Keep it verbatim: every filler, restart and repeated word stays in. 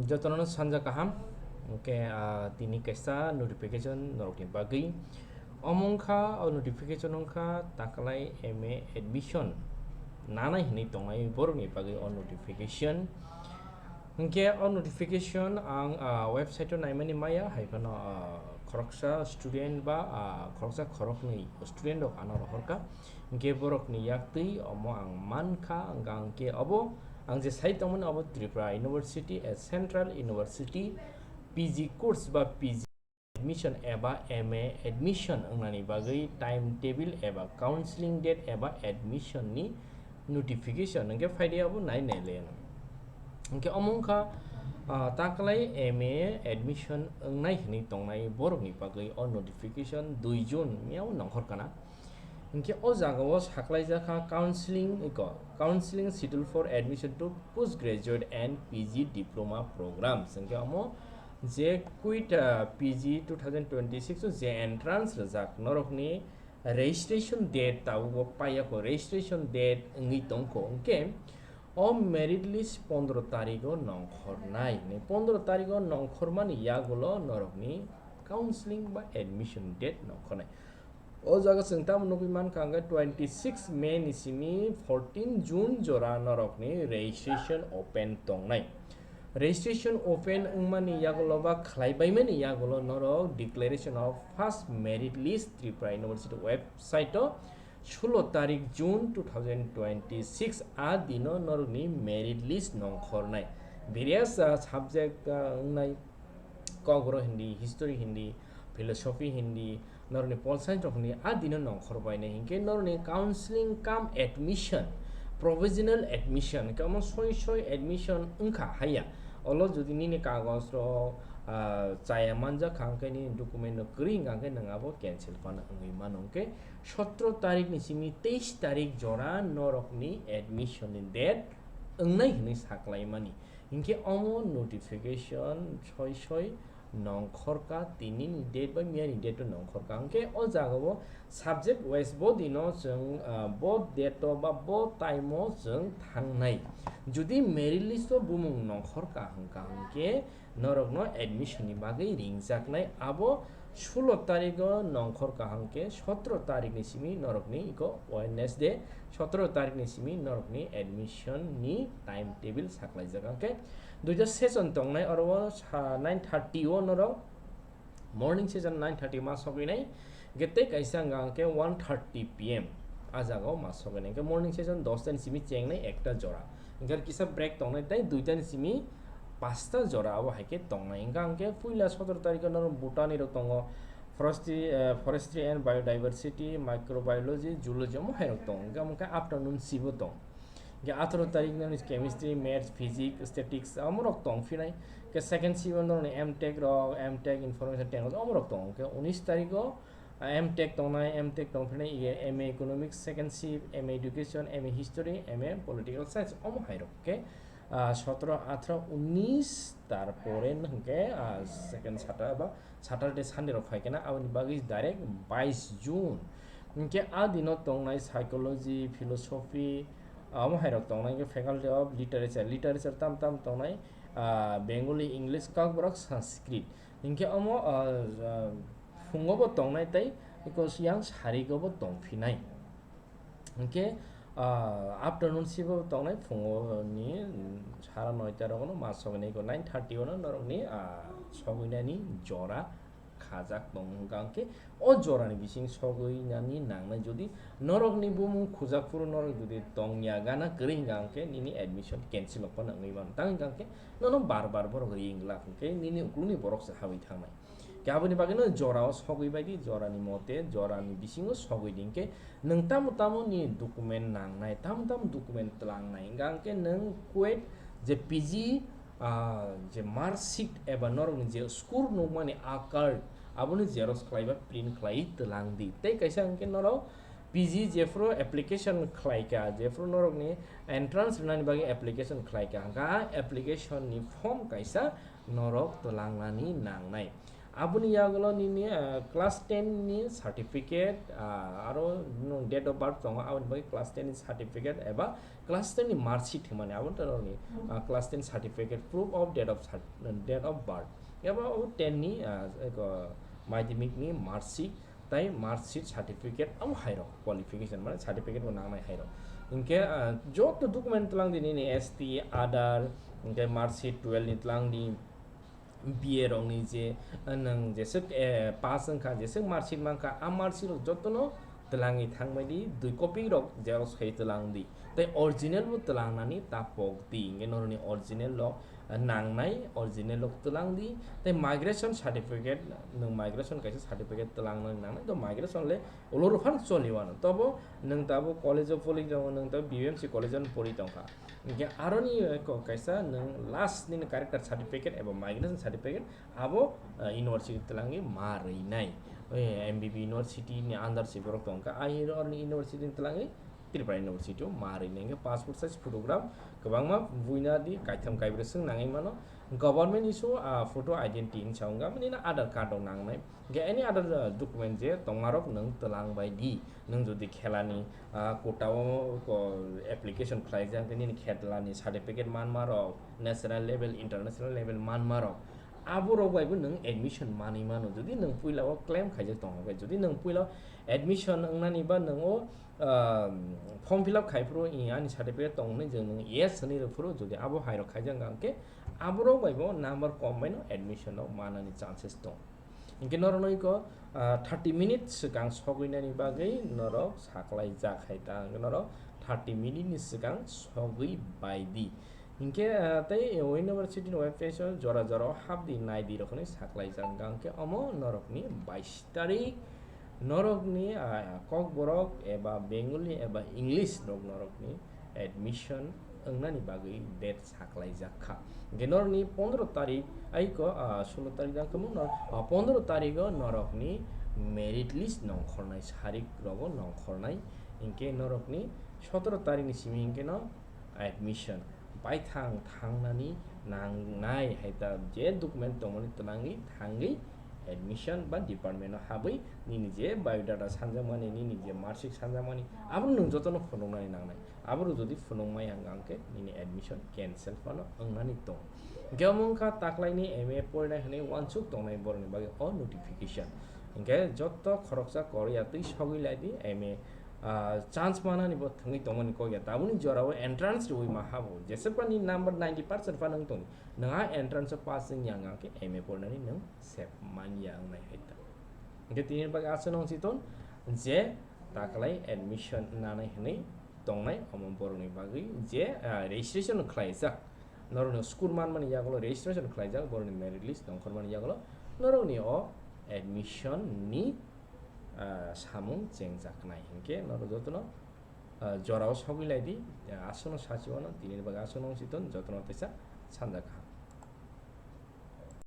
Jotono sanja kaham. Hwnkhe, ah, tini kaisa notification norokni bagwi. Omo wngkha, o notification wngkha taklai M A admission nanai hinwi tongnai borokni bagwi o notification. Hwnkhe o notification ang, ah, website-o naimani maya, hai phano, ah, khoroksa student ba, ah, khoroksa khoroknwi student rok ano rohorkha. Hwnkhe borokni yaktwi omo ang mankha, hwnkha hwnkhe obo ang je sai tongmani obo Tripura University, a Central University, P G course ba P G admission eba M A admission wngnani bagwi time table eba counseling date eba admission ni notification hwnkhe phaidi abo nai nai le. Hwnkhe omo wngkha, ah, taklai M A admission wngnai hinwi tongnai borokni bagwi o notification dui June miyao nongkhor kana. Hwnkhe o jagao saklaijak kha counseling iko, counseling schedule for admission to postgraduate and P G diploma programs. Hwnkhe omo je quit, ah, P G two thousand twenty-six o je entrance rwjak norokni registration date tabukbo paiyakho, registration date wngwi tongkho. Hwnkhe o merit list pondro tarigo nongkhornai, pondro tarigo nongkhormani yagulo norokni counseling ba admission date nongkhornai. O jaga chwng tamo nugwi mankha hwnkhe twenty six May ni simi fourteen June jora norokni registration open tongnai. Registration open wngmani yagulo ba khlai baimani yagulo norok declaration of first merit list Tripura University website o sulo tarik June two thousand twenty six a dino norokni merit list nongkhornai. Various, ah, subject, ah, wngnai, Kokborok hindi, history hindi, philosophy hindi, norokni pol science rok hindi, a dino nongkhor bainai hinkhe norokni counseling cum admission, provisional admission, hwnkhe omo soi soi admission wngkha haiya. Olo jodi nini kagoj rok, ah, chaya manjak kha hwnkhe nini document rok kwrwi wngkha hwnkhe nwng abo cancel phano wngwi mano. Hwnkhe sotro tarik ni simi teis tarik jora norokni admission ni date wngnai hinwi saklaimani. Hinkhe omo notification soi soi nongkhorka, tinini date bai miyani date o nongkhorka. Hinkhe o jagao subject wise bo dino chwng, ah, bo date o ba bo time o chwng thangnai. Jodi merit list o bumung nongkhorka hwnkha hinkhe norokno admission ni bagwi ringjaknai abo sulo tarigo nongkhor kaham khe sotro tarikni simi norokni iko Wednesday, sotro tarikni simi norokni admission ni time table saklaijak. Hwnkhe duita session tongnai, oro o sa nine thirty o norok morning session nine thirty ma sogwi nai, hwnkhe tei kaisa wngkha hwnkhe one thirty P M a jagao ma sogwi nai, hwnkhe morning session dosta ni simi chengnai ekta jora, hwnkhe kisa break tongnai tei duita ni simi pasta jora abo hai khe tongnai. Hwnkha hwnkhe puila sotoro tarikh o norok Bhutan ni rok tongo, forestry, eh, forestry and biodiversity, microbiology, zoology, omo hai rok tongo. Hwnkhe omo khe afternoon shift o tong. Hwnkhe atharo tarikh norok chemistry, maths, physics, statistics, omo rok tong phinai. Hwnkhe second shift o norok ni M tech rok, M tech information technology, omo rok tongo. Hwnkhe unis tarikh o, ah, M tech tongnai, M tech tong phinai, iye M A economics, second shift, M A education, M A history, M A political science, omo hai rok. Hwnkhe, ah, sotoro, atharo, unis, tarpore hwnkhe, ah, second Saturday ba Saturday, Sunday rok phai khe na, aboni bagwi direct bais June. Hwnkhe a dino tongnai psychology, philosophy, ah, omo hai rok tongnai, hwnkhe faculty of literature, literature tam tam tongnai, ah, Bengali, English, Kokborok, Sanskrit. Hwnkhe omo, ah, ah, phungo bo tongnai tei eko yang sarigo bo tong phinai. Hwnkhe, ah, afternoon shift o tongnai, phungo ni, mm, sara noita rogono ma sogwi nai, eko nine thirty o no norokni, ah, sogwinani jora khajak tongo. Hwnkha hwnkhe o jorani bising sogwinani nangnai, jodi norokni bumung khujak phuru norok jodi tongya gana kwrwi hwnkha hwnkhe nini admission cancel rok phano wngwi mano. Tang hwnkha hwnkhe nono bar bar borok ring glak hwnkhe nini ukuluni borok se habwi thangnai. Khe aboni bagwino jorao sogwi baidi, jorani mote, jorani bisingo sogwi di. Hwnkhe nwng tamo tamo ni document nangnai, tamo tamo document twlangnai, hwnkha hwnkhe nwng kuwet je P G, ah, je mark sheet eba norokni je school nukmani a card, aboni xerox khlai ba print khlai twlang di. Tei kaisa hwnkhe norok P G jephuru application khlai kha, jephuru norokni entrance rwnani bagwi application khlai kha, hwnkha a application ni form kaisa norok twlangnani nangnai. Aboni yagulo nini, ah, class ten ni certificate, ah, aro nwng date of birth tongo, aboni bagwi class ten ni certificate eba class ten ni mark sheet hwnmani, abo to nini, ah, class ten certificate, proof of date of cert-, date of birth, eba o ten ni, ah, eko madhyamik ni mark sheet, tai mark sheet, certificate, abo hairok qualification, mane certificate bo nangnai hairok. Hinkhe, ah, joto document tlang di nini S T, Aadhaar, hinkhe mark sheet twelve ni tlang di, B A rokni je, ah, nwng jeswk, eh, pass wngkha, jeswk mark sheet mankha, a mark sheet rok jotono twlangwi thangbai di, dui copy rok xerox khai twlang di, tei original bo twlangnani ta pok di, hinkhe norokni original rok, ah, nangnai, original rok twlang di, tei migration certificate, nwng migration kaisa certificate twlangnani nangnai, to migration le ulo rw phano choli wano, tobo nwng tabo college o pori tongo, nwng tabo B B M C college o pori tongkha. Hinkhe aroni, eh, ko-, kaisa nwng last nini character certificate eba migration certificate abo, eh, university twlangwi ma rwinai. Eh, M B B university ni under se borok tongkha. Ahironi university ni twlangwi Tripura university o ma rwinai. Hinkhe passport size photograph kwbangma buina di, kaitham kaibrwi swng nangwi mano. Government issue, ah, photo identity hinsa wngkha, nini Aadhaar card rok nangnai. Hinkhe any other, uh, document je tongmarok nwng twlang bai di. Nwng jodi khelani, ah, quota o ko application khlaijak, hinkhe nini khelani certificate manmarok, national level, international level manmarok, aborok bai bo nwng admission manwi mano. Jodi nwng puila o claim khaijak tongo khe, jodi nwng puila admission wngnani ba nwng o, ah, form fill up khai phuru, "I ani certificate tong," hwnwi je nwng yes hwnwi rw phuru, jodi abo hairok khaijak wngkha khe, aborok bai bo number kom bai no admission rok manani chances tong. Hinkhe norokno iko, ah, thirty minutes swkang sogwinani bagwi norok saklaijak hai ta, hinkhe norok thirty minute ni swkang sogwi bai di. Hinkhe, ah, tei university ni web page o jora jora o hap di, nai di rok hinwi saklaijak, hinkhe omo norokni bais tarik norokni, ah, Kokborok eba Bengali eba English rok norokni admission wngnani bagwi date saklaijak kha. Hinkhe norokni pondro tarik, aiko, ah, sulo tarik jang tongmung nor-, ah, pondro tarigo norokni merit list nongkhornai, sarik rogo nongkhornai. Hinkhe norokni sotoro tarikni simi hinkhe no admission. Baithang thangnani nangnai hai ta, je document tongmani twlangwi thangwi admission ba department o habwi nini je biodata sanjakmani, nini je marksheet sanjakmani, abono nwng jotono phunuknani nangnai. Aborok jodi phunukmaya hwnkha hwnkhe nini admission cancel phano wngnani tongo. Hinkhe omo wngkha taklaini M A porinai hwnwi uansuk tongnai borokni bagwi o notification. Hinkhe joto khoroksa korya twi sogwi lai di, M A, ah, chance manani bo thwngwi tongmani kok ya. Tabukni jorao entrance rwui ma habo. Jesepani number ninety percent phano wng tongdi. Nwng a entrance o pass wngya hwnkha hwnkhe M A porinani nwng sep manya wngnai hai ta. Hinkhe tini bagwi aswk nung si ton je taklai admission nanai hwnwi tongnai omo borokni bagwi je, ah, registration khlaijak, norokni school manmani yagulo registration khlaijak, borokni merit list nongkhormani yagulo norokni o admission ni, ah, samung chengjaknai hinkhe norok jotono, ah, jorao sogwi lai di, ah, aswkno sachi wano, tini bagwi aswkno wng si ton, jotono teisa sanja kaham.